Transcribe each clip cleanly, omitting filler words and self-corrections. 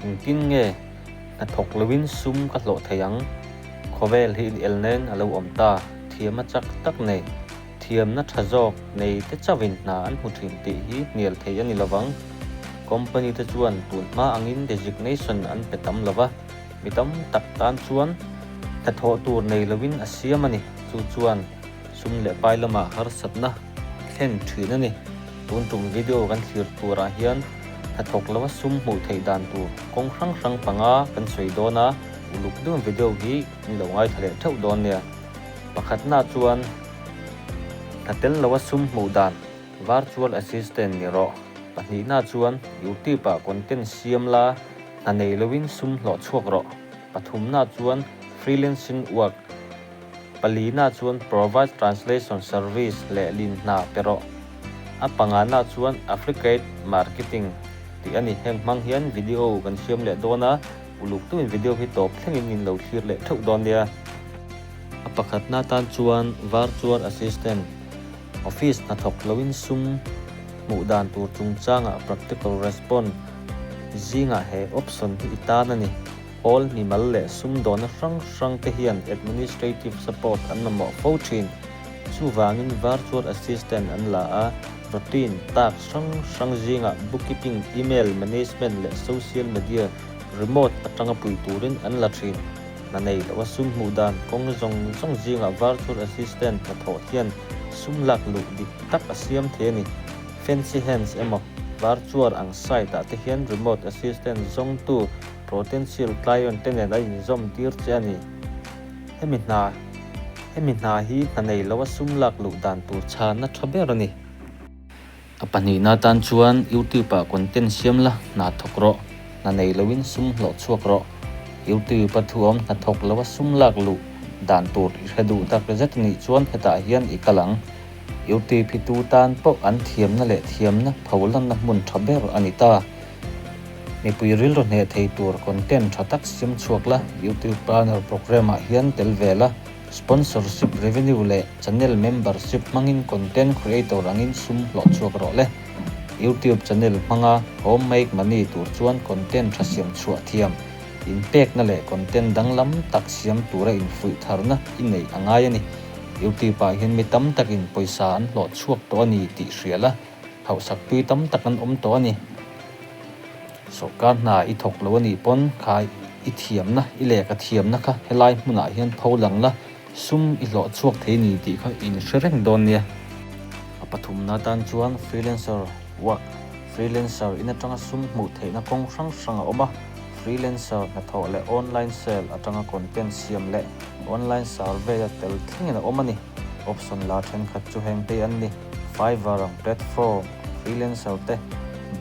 Engtin nge hnathawk loin sum ka hlawh thei ang? Khawvel hi inelnain a lo awm ta, thiamna chak tak nei, thiamna tha zawk nei te chauhin hna an hmu thin tih hi hnial thei a ni lovang. Company te chuan tun hma angin designation an pe tam lova, mi tam tak tan chuan hnathawh tur nei loin a siam a ni. Chu chuan sum leh pai lamah harsatna thlen thin a ni. Tun tum video kan thlir turah hian hnathawk lova sum hmuh theih dan tur kawng hrang hrang panga kan sawi dawn a, uluk deuhin video hi in lo ngaithla leh theuh dawn nia. Pakhatna chuan hna tel lova sum hmuh dan virtual assistant ni rawh. Pahnihna chuan YouTube ah content siam la, hna nei loin sum hlawh chhuak rawh. Pathumna chuan freelancing work. Palina chuan provide translation service leh lin hna pe rawh. A pangana chuan affiliate marketing tih a ni. Heng hmang hian video kan siam leh dawn a, uluk deuhin video hi tawp thlengin min lo thlir leh theuh dawn nia. A pakhatna tan chuan virtual assistant, office hnathawk loin sum hmuh dan tur chungchangah practical response zingah he option hi i tan a ni. Pawl mimal leh sumdawna hrang hrang te hian administrative support an mamawh fo thin. Chuvangin virtual assistant an la a, routine task hrang hrang zingah bookkeeping, email management leh social media remote atanga pui turin an la thin. Hna nei loha sum hmuh dan kawng zawng zawng zingah virtual assistant hnathawh hian sum lak luh dik tak a siam thei a ni. Fancy Hands emaw virtual ang site ah te hian remote assistant zawngtu Potential client te nen a inzawm tir che a ni. Hemi hna Hemi hna hi hna nei lo a sum lak luh dan tur chhanna tha ber a ni. A pahnihna tan chuan YouTube ah content siam la, hna thawk rawh. Hna nei loin sum hlawh chhuak rawh. YouTube a thu awm hna thawk lo a sum lak luh dan tur i hre duh tak zet a nih chuan hetah hian i kal ang. YouTube hi tu tan pawh an thiamna leh thiamna pholanna hmun tha ber a ni ta. Mipui rilru hneh thei tur content tha tak siam chhuak la, YouTube Partner Program ah hian tel ve la, sponsorship revenue leh channel membership hmangin content creator angin sum hlawh chhuak rawh le. YouTube channel hmanga home make money tur chuan content tha siam chhuah thiam, inpekna leh content danglam tak siam tura infuih tharna i neih a ngai a ni. YouTube ah hian mi tam takin pawisa an hlawh chhuak tawh a ni tih hria la. Hauhsak tui tam tak an awm tawh a ni. Sawrkar hna i thawk lo a nih pawn kha i thiamna, i lehkha thiamna kha helai hmunah hian pho lang la, sum i hlawh chhuak thei ni tih kha i inhre reng dawn nia. A pathumna atan chuan freelancer work, freelancer in atanga sum hmuh theihna kawng hrang hrang a awm a, freelancer hnathawh leh online sale atanga content siam leh online survey a tel thlengin a awm a ni. Option la thenkhat chu heng te an ni. Fiverr ang platform, freelancer te,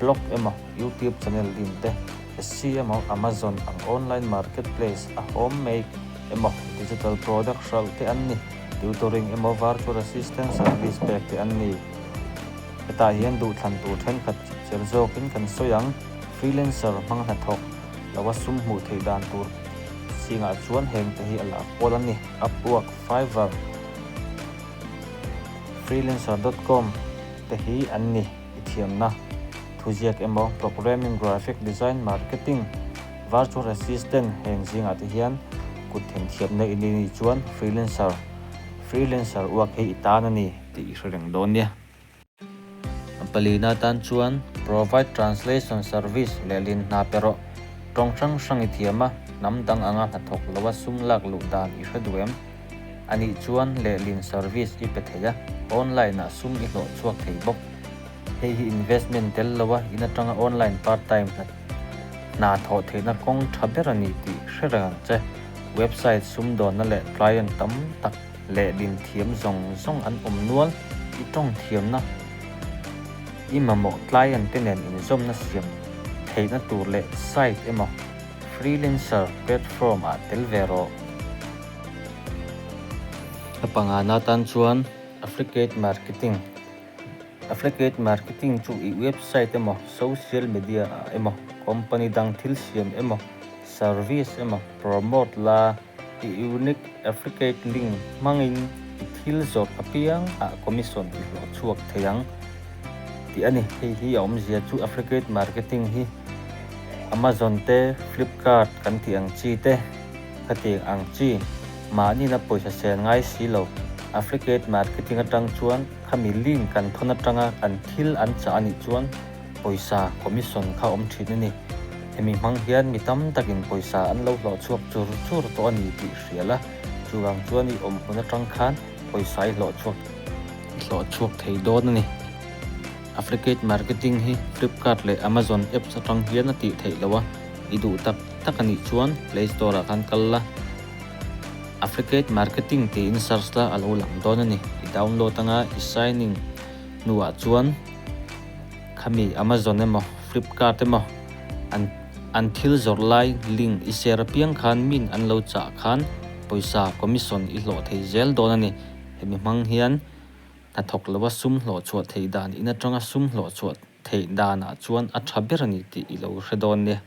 blog emaw YouTube channel din te, Etsy emaw Amazon ang online marketplace a homemade emaw digital product hralh te an ni, tutoring emaw virtual assistant service pek te an ni. Hetah hian duhthlan tur thenkhat chipcher zawkin kan sawi ang, freelancer hmang hnathawk loa sum hmuh theih dan tur zingah chuan heng te hi a la pawl a ni, Upwork, Fiverr. Freelancer dot com te hi an ni i thiamna thuziak emaw programming, graphic design, marketing, virtual assistant heng zingah te hian kut themthiamna i nei nih chuan freelancer freelancer uak hi i tan a ni tih i hre reng dawn nia. A palina tan chuan provide translation service leh lin hna pe rawh. Tawng hrang hrang i thiam a, hnam dang anga hnathawk loa sum lak luh dan i hre duh em? A nih chuan lehlin service i pe thei a, online ah sum i hlawh chhuak thei bawk. Hei hi investment tel lo a in atanga online part time hna hna thawh theihna kawng tha ber a ni tih hre reng ang che. Website sumdawnna leh client tam tak lehlin thiam zawng zawng an awm nual. I tawng thiamna, i mamawh client te nen inzawmna siam theihna tur leh site emaw freelancer platform ah tel ve rawh. A pangana tan chuan Affiliate Marketing Affiliate Marketing chu i website emaw, social media ah emaw, company dang thil siam emaw, service emaw promote la, i unique affiliate link hmangin i thil zawrh apiang ah commission i hlawh chhuak thei ang tih a ni. Hei hi a awmzia chu Affiliate Marketing hi. Amazon te, Flipkart kan tih ang chi te, khatiang ang chi mahnina pawisa sel ngai si lo. Affiliate marketing atang chuan khami link kan thawn atanga kan thil an chah a nih chuan pawisa commission kha awm thin a ni. Hemi hmang hian mi tam takin pawisa an lo hlawh chhuak chur chur tawh a ni tih hria la, chuvang chuan i awm hmun atang khan pawisa i hlawh chhuak i hlawh chhuak thei dawn a ni. Affiliate marketing hi Flipkart leh Amazon apps atang hian a tih theih loh a, i duh tak tak a nih chuan Play Store ah khan kal la, Affiliate marketing tiin search la a lo lang dawn a ni. I download anga i sign in hnuah chuan khami Amazon emaw Flipkart emaw an an thil zawrh lai link i share apiang khan min an lo chah khan pawisa commission i hlawh thei zel dawn a ni. Hemi hmang hian hnathawk lova sum hlawh chhuah theih dan in atanga sum hlawh chhuah theih danah chuan a tha ber a ni tih i lo hre dawn nia.